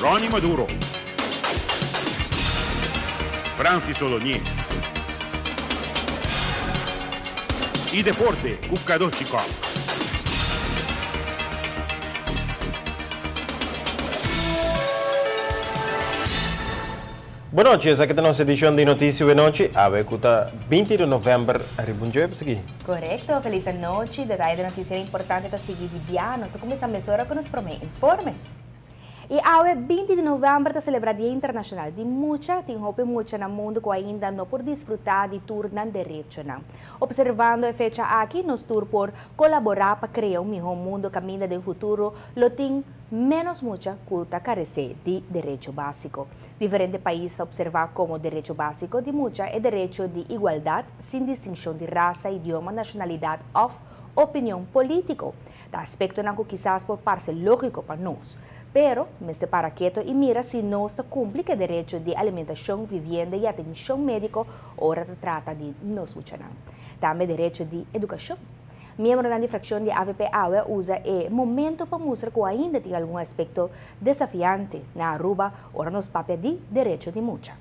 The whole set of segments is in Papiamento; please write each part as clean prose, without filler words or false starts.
Ronnie Maduro, Francis Solonier y Deporte cu Cadochi Kock. Bon nochi, esaki ta nos edicion di Noticia Awe Nochi, awe cu ta 20 di november, riba un djoe sigui. Corecto, feliz anochi, detaye di noticia importante ta sigui di bia, nos ta cuminsa mesora cu nos prome informe. Y awe 20 di november ta celebra Dia Internacional di Mucha, tin hopi mucha na mundo cu ainda no por disfruta di tur nan derechonan. Observando e fecha aki, nos tur por colabora pa crea un miho mundo caminda den futuro lo tin menos mucha cu ta carece di derecho basico. Diferente pais ta observa como derecho basico di mucha e derecho di igualdad sin distincion di rasa, idioma, nacionalidad of opinion politico. Ta aspectonan cu kisas por parce logico pa nos. Pero, mester para keto y mira si nos ta cumpli cu e derecho di alimentacion, vivienda y atencion medico ora ta trata di nos muchanan. Tambe derecho di educacion. Miembronan di fraccion di avp awe a usa e momento pa mustra cu ainda tin algun aspecto desafiante na Aruba ora nos papia di derecho di mucha.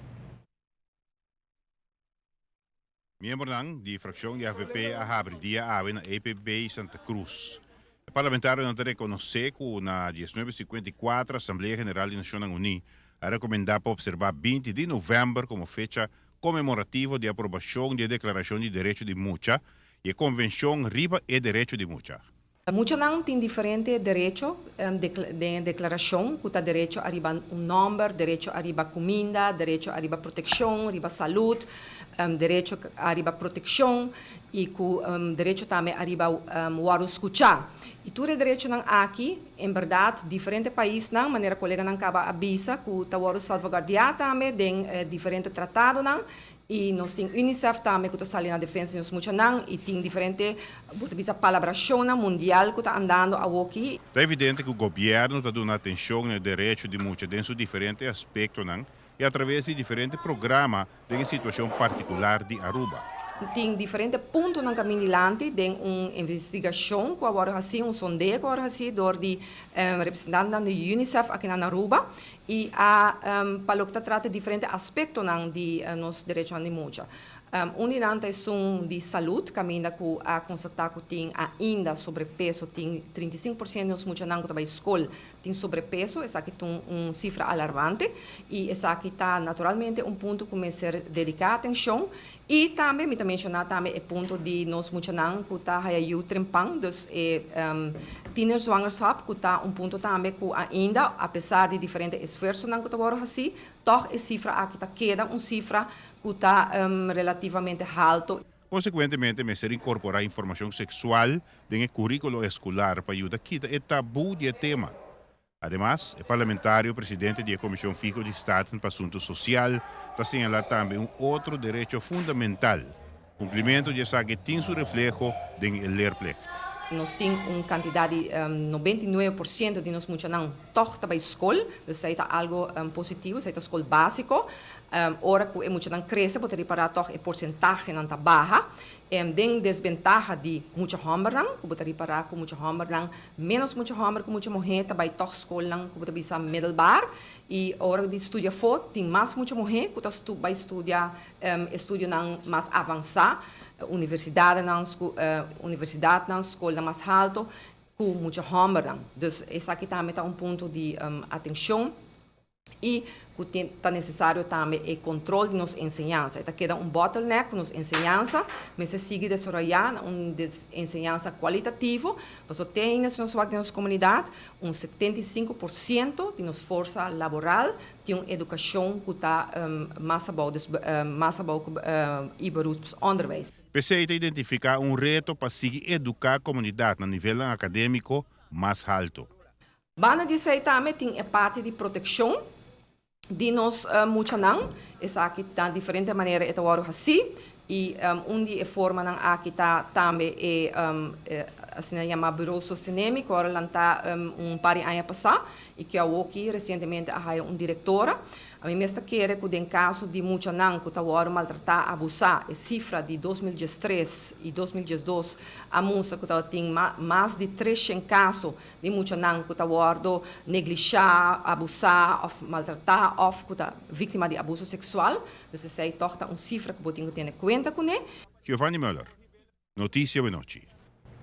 Miembronan di fraccion di avp a habri dia awe na EPB Santa Cruz. E parlamentarionan ta reconoce cu na diesnuebe sinkuenta i kuater Asamblea General di Nacionnan Uní a recomenda pa obserba 20 di november como fecha conmemorativo di aprobacion di e Declaracion di Derecho di Mucha y e Convencion riba e Derecho di Mucha. Muchanan tin diferente derecho den e deklarashon ku ta derecho ariba un nòmber, derecho ariba kuminda, derecho ariba protekshon, riba salud, derecho ariba protekshon i ku derecho tambe ariba wòrdu skuchá. I tur e derechonan aki en bèrdat diferente paisnan, manera koleganan kaba a bisa, ku ta wòrdu salvaguardiá tambe den diferente tratadonan. I nos tin UNICEF tambe ku ta sali na defensa di nos muchanan i tin diferente, bo ta bisa, palabrashonnan mundial ku ta andando awoki. Ta evidente ku gobièrnu ta duna atenshon na e derecho di mucha den su diferente aspektonan i atraves di diferente programa den e situashon partikular di Aruba. Tin diferente puntonan kamin dilanti den un investigashon ku a wòrdu hasí, un sondeo ku a wòrdu hasí dor di representantenan di UNICEF akinan na Aruba. I a pa loke ta trata diferente aspektonan di nos derechonan di mucha. Un di nan ta esun di salud, kaminda ku a konstatá ku tin ainda sobrepeso, tin 35% di nos muchanan ku ta bai skol tin sobrepeso, esaki ta un sifra alarmante i esaki ta naturalmente un punto ku mester dediká atenshon. I tambe mi ta menshoná tambe e punto di nos muchanan ku ta haya yu trempan, dus e tienerzwangerschap ku ta un punto tambe ku ainda apesar di diferente esfuersonan ku ta wòrdu hasí, tòg e sifra aki ta keda un sifra ku ta relativamente halto. Konsekuentemente mester inkorporá informashon seksual den e kuríkulo eskolar pa yuda kita e tabú di e tema. Ademas, e parlamentario presidente di e Comision Fiho di Staten pa Asunto Social ta señala tambe un otro derecho fundamental. Cumplimento di esaki tin su refleho den e leerplicht. Nos tin un cantidad di 99% di nos muchanan toch ta bay scol, dus esey ta algo positivo, esey ta scol basico. Ora cu e muchanan crece bo ta ripara toch e porcentahenan ta baha. Den desbentaha di mucha hòmbernan, ku bo ta ripará ku mucha hòmbernan, ménos mucha hòmber ku mucha muhé ta bai tòg skolnan ku bo ta bisa middelbaar. I ora di studia afó tin mas mucha muhé ku ta bai studia estudionan mas avansá, universidadenan, universidatnan, skolnan mas halto ku mucha hòmbernan. Dus esaki tambe ta un punto di atenshon. I ku tin ta nesesario tambe e kontrol di nos enseñansa. E ta keda un bottleneck ku nos enseñansa mester sigui desaroyá na un enseñansa kualitativo, pasobra te ainda si nos wak den nos komunidat un 75% di nos forsa laboral tin un edukashon ku ta mas abou, dus mas abou ku i beroepsonderwijs. P'esei ta identifiká un reto pa sigui eduká komunidat na nivelnan akadémiko mas halto. Banda di esei tambe tin e parti di protekshon di nos muchanan. Esaki ta diferente manera e ta wòrdu hasí. Y un di e formanan aki ta tambe e asina yama Bureau Sostenemi cu a lanta un par di aña pasa y cu awoki recientemente a haya un directora. Ami mes ta kere cu den caso di muchanan cu ta wordo maltrata, abusa, e cifra di 2013 y 2012 a mustra cu tabatin mas di 300 caso di muchanan cu ta wordo neglisha, abusa of maltrata of cu ta victima di abuso sexual. Dus esey toch ta un cifra cu bo tin cu tene cuenta cune. Giovanni Muller, Noticia Awenochi.